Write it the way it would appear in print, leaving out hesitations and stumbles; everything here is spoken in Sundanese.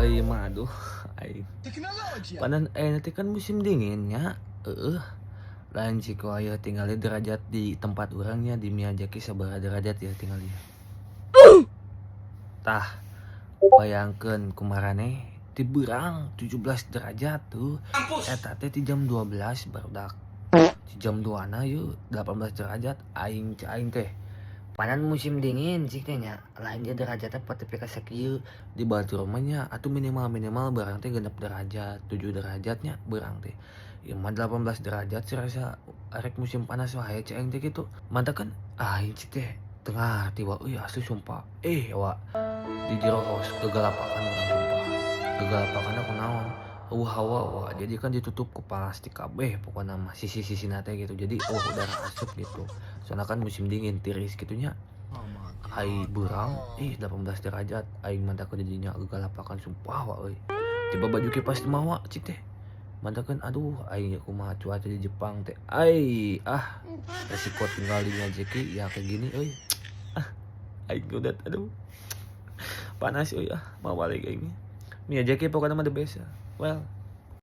Euy mah, aduh, aing. Panan eh nanti kan musim dinginnya, heeh. Lain sih ku aya tinggali derajat di tempat urangnya di Miyazaki sabaraha derajat ya tinggali. Tah, bayangkeun ku maraneh ti beurang 17 derajat tuh. Eta teh ti jam 12, barudak. Di jam 2 na yeuh 18 derajat aing cek aing teh. Panan musim dingin cik teh nya, lain dia derajatnya tepi ka sakieu. Di batur mah nya atuh minimal minimal beurang teh 6 derajat, 7 derajatnya beurang teh. Ieu mah 18 derajat sih, rasa arek musim panas wae cek aing teh kitu. Mantakan aing cik teh teu ngarti wa euy, asli sumpah. Eh wa di jero kos kegalapakan urang, sumpah. Kegalapakanna kunaon? Euweuh hawa wa, jadi kan ditutup ku plastik kabeh pokona mah sisi-sisina teh gitu. Jadi euweuh udara asup gitu. Soalna kan musim dingin tiris kitu nya. Ai beurang ih 18 derajat, aing mah teh jadinya kegalapakan, sumpah wa euy. Tiba baju kipas teu mawa cik teh. Mantakeun aduh, aing kumaha cuaca di Jepang teh. Ai ah, resiko tinggal di Miyazaki ya kayak gini euy. Ah, aing udah, aduh. Panas euy, ah, mau balik aing. Miyazaki pokoknya mah the best ya. Well,